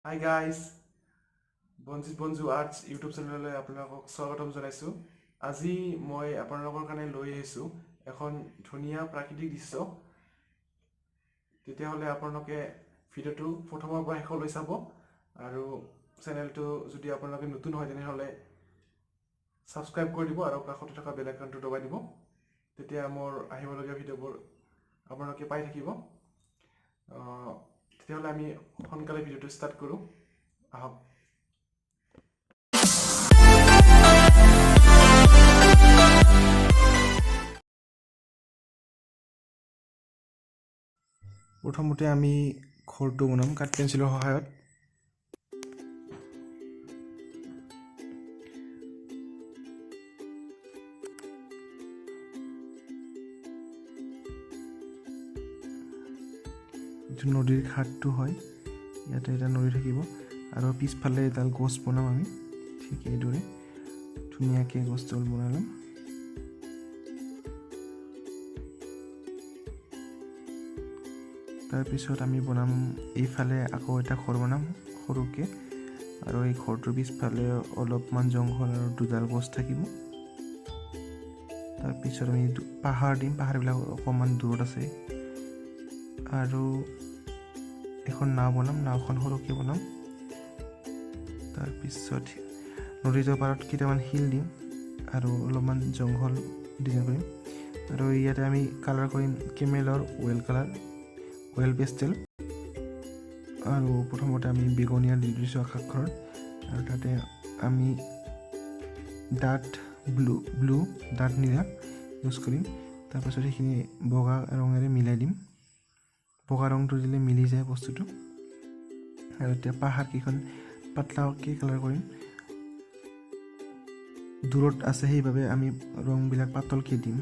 Hi guys, বঞ্জিত বঞ্জু arts YouTube চেনেললৈ আপোনালোকক স্বাগতম জনাইছোঁ। আজি মই আপোনালোকৰ কাৰণে লৈ আহিছোঁ এখন ধুনীয়া প্ৰাকৃতিক দৃশ্য। তেতিয়াহ'লে আপোনালোকে ভিডিঅ'টো প্ৰথমৰ পৰা শেষলৈ চাব আৰু চেনেলটো যদি আপোনালোকে নতুন হয়, তেনেহ'লে ছাবস্ক্ৰাইব কৰি দিব আৰু কাষতে থকা বেল আইকনটো দবাই দিব। তেতিয়া মোৰ আহিবলগীয়া ভিডিঅ'বোৰ আপোনালোকে পাই থাকিব। তেতিয়াহ'লে আমি সোনকালে ভিডিঅ'টো ষ্টাৰ্ট কৰোঁ আহক। প্ৰথমতে আমি ঘৰটো বনাম কাঠ পেঞ্চিলৰ সহায়ত। এইটো নদীৰ ঘাটটো হয়। ইয়াতে এটা নদী থাকিব আৰু পিছফালে এডাল গছ বনাম আমি। ঠিক এইদৰে ধুনীয়াকৈ গছডাল বনাই ল'ম। তাৰপিছত আমি বনাম এইফালে আকৌ এটা ঘৰ বনাম সৰুকৈ আৰু এই ঘৰটোৰ পিছফালে অলপমান জংঘল আৰু দুডাল গছ থাকিব। তাৰপিছত আমি পাহাৰ দিম। পাহাৰবিলাক অকণমান দূৰত আছে। আৰু এখন নাও বনাম। নাওখন সৰুকৈ বনাম। তাৰপিছত নদীটোৰ পাৰত কেইটামান শিল দিম আৰু অলপমান জংঘল ডিজাইন কৰিম। আৰু ইয়াতে আমি কালাৰ কৰিম কেমেলৰ ৱেল কালাৰ, ৱেল পেষ্টেল। আৰু প্ৰথমতে আমি বেঙুনীয়া দি দিছোঁ আকাশখনত আৰু তাতে আমি ডাঠ ব্লু, ব্লু ডাঠ নীলা ইউজ কৰিম। তাৰপাছত সেইখিনি বগা ৰঙেৰে মিলাই দিম। বগা ৰংটো দিলে মিলি যায় বস্তুটো। আৰু এতিয়া পাহাৰকেইখন পাতলাকৈ কালাৰ কৰিম। দূৰত আছে, সেইবাবে আমি ৰংবিলাক পাতলকৈ দিম।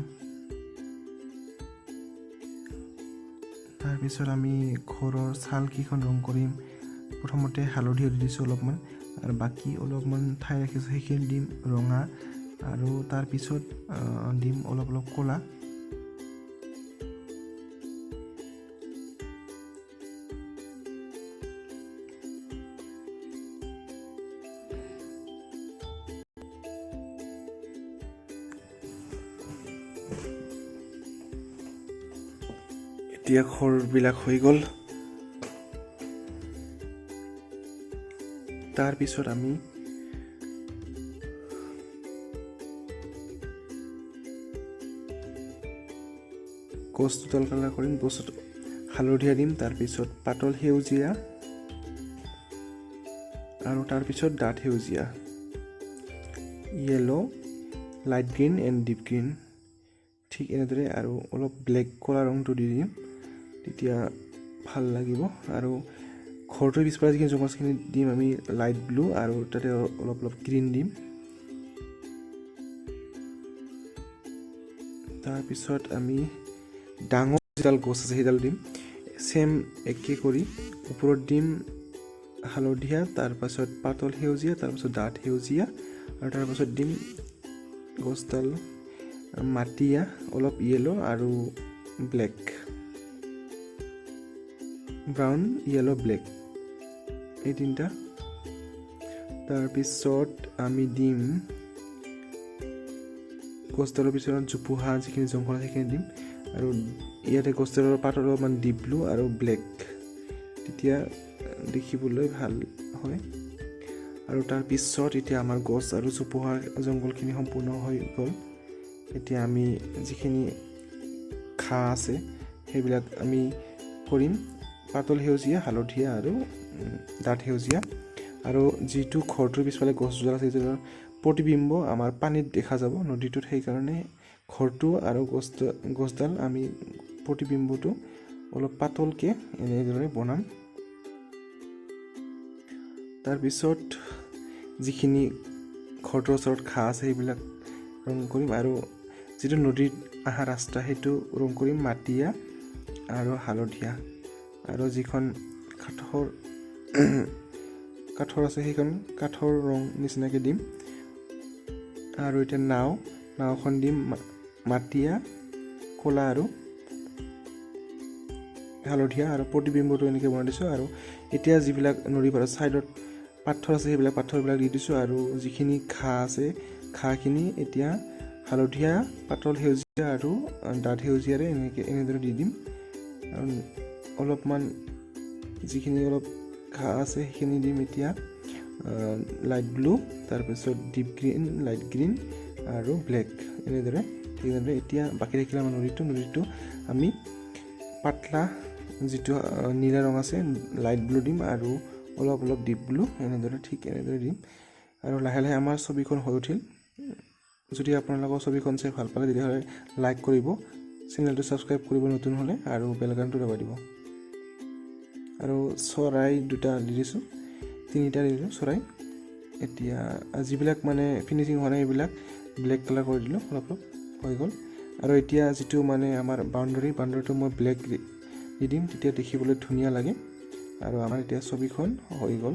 তাৰপিছত আমি ঘৰৰ ছালকেইখন ৰং কৰিম। প্ৰথমতে হালধীয়া দি দিছোঁ অলপমান আৰু বাকী অলপমান ঠাই ৰাখিছোঁ, সেইখিনি দিম ৰঙা আৰু তাৰপিছত দিম অলপ অলপ ক'লা। এতিয়া ঘৰবিলাক হৈ গ'ল। তাৰপিছত আমি গছ দুডাল কালাৰ কৰিম। গছত হালধীয়া দিম, তাৰপিছত পাতল সেউজীয়া আৰু তাৰপিছত ডাঠ সেউজীয়া, yellow, light green and deep green, ঠিক এনেদৰে। আৰু অলপ ব্লেক, ক'লা ৰংটো দি দিম, তেতিয়া ভাল লাগিব। আৰু ঘৰটোৰ পিছফালে যিখিনি জংঘল, সেইখিনি দিম আমি লাইট ব্লু আৰু তাতে অলপ অলপ গ্ৰীণ দিম। তাৰপিছত আমি ডাঙৰ যিডাল গছ আছে, সেইডাল দিম। ছেম একে কৰি ওপৰত দিম হালধীয়া, তাৰপাছত পাতল সেউজীয়া, তাৰপাছত ডাঠ সেউজীয়া আৰু তাৰপাছত দিম গছডাল মাটিয়া, অলপ য়েল' আৰু ব্লেক, ব্ৰাউন, য়েল', ব্লেক, এই তিনিটা। তাৰপিছত আমি দিম গছডালৰ পিছত জোপোহা যিখিনি জংঘল আছে, সেইখিনি দিম। আৰু ইয়াতে গছডালৰ পাত অলপমান ডিপ ব্লু আৰু ব্লেক, তেতিয়া দেখিবলৈ ভাল হয়। আৰু তাৰপিছত এতিয়া আমাৰ গছ আৰু জোপোহা জংঘলখিনি সম্পূৰ্ণ হৈ গ'ল। এতিয়া আমি যিখিনি ঘাঁহ আছে, সেইবিলাক আমি কৰিম পাতল সেউজীয়া, হালধীয়া আৰু ডাঠ সেউজীয়া। আৰু যিটো ঘৰটোৰ পিছফালে গছ দুডাল আছে, সেইটো প্ৰতিবিম্ব আমাৰ পানীত দেখা যাব নদীটোত। সেইকাৰণে ঘৰটো আৰু গছডাল আমি প্ৰতিবিম্বটো অলপ পাতলকৈ এনেদৰে বনাম। তাৰপিছত যিখিনি ঘৰটোৰ ওচৰত ঘাঁহ আছে, সেইবিলাক ৰং কৰিম। আৰু যিটো নদীত অহা ৰাস্তা, সেইটো ৰং কৰিম মাটিয়া আৰু হালধীয়া। আৰু যিখন কাঠৰ আছে, সেইখন কাঠৰ ৰং নিচিনাকৈ দিম। আৰু এতিয়া নাওখন দিম মাটিয়া, ক'লা আৰু হালধীয়া আৰু প্ৰতিবিম্বটো এনেকৈ বনাই দিছোঁ। আৰু এতিয়া যিবিলাক নদী পাৰত ছাইডত পাথৰ আছে, সেইবিলাক পাথৰবিলাক দি দিছোঁ। আৰু যিখিনি ঘাঁহ আছে, ঘাঁহখিনি এতিয়া হালধীয়া, পাতল সেউজীয়া আৰু ডাঠ সেউজীয়াৰে এনেকৈ এনেদৰে দি দিম। আৰু অলপমান যিখিনি অলপ ঘাঁহ আছে, সেইখিনি দিম এতিয়া লাইট ব্লু, তাৰপিছত ডিপ গ্ৰীণ, লাইট গ্ৰীণ আৰু ব্লেক, এনেদৰে, ঠিক তেনেদৰে। এতিয়া বাকী থাকিলে আমাৰ নদীটো। নদীটো আমি পাতলা যিটো নীলা ৰং আছে, লাইট ব্লু দিম আৰু অলপ অলপ ডিপ ব্লু, এনেদৰে, ঠিক এনেদৰে দিম। আৰু লাহে লাহে আমাৰ ছবিখন হৈ উঠিল। যদি আপোনালোকৰ ছবিখন চাই ভাল পালে, তেতিয়াহ'লে লাইক কৰিব, চেনেলটো ছাবস্ক্ৰাইব কৰিব নতুন হ'লে আৰু বেল আইকনটো দবাই দিব। আৰু চৰাই দুটা দি দিছোঁ, তিনিটা দি দিলোঁ চৰাই। এতিয়া যিবিলাক মানে ফিনিচিং হোৱা নাই, সেইবিলাক ব্লেক কালাৰ কৰি দিলোঁ অলপ অলপ, হৈ গ'ল। আৰু এতিয়া যিটো মানে আমাৰ বাউণ্ডৰী, বাউণ্ডৰীটো মই ব্লেক দি দিম, তেতিয়া দেখিবলৈ ধুনীয়া লাগে। আৰু আমাৰ এতিয়া ছবিখন হৈ গ'ল।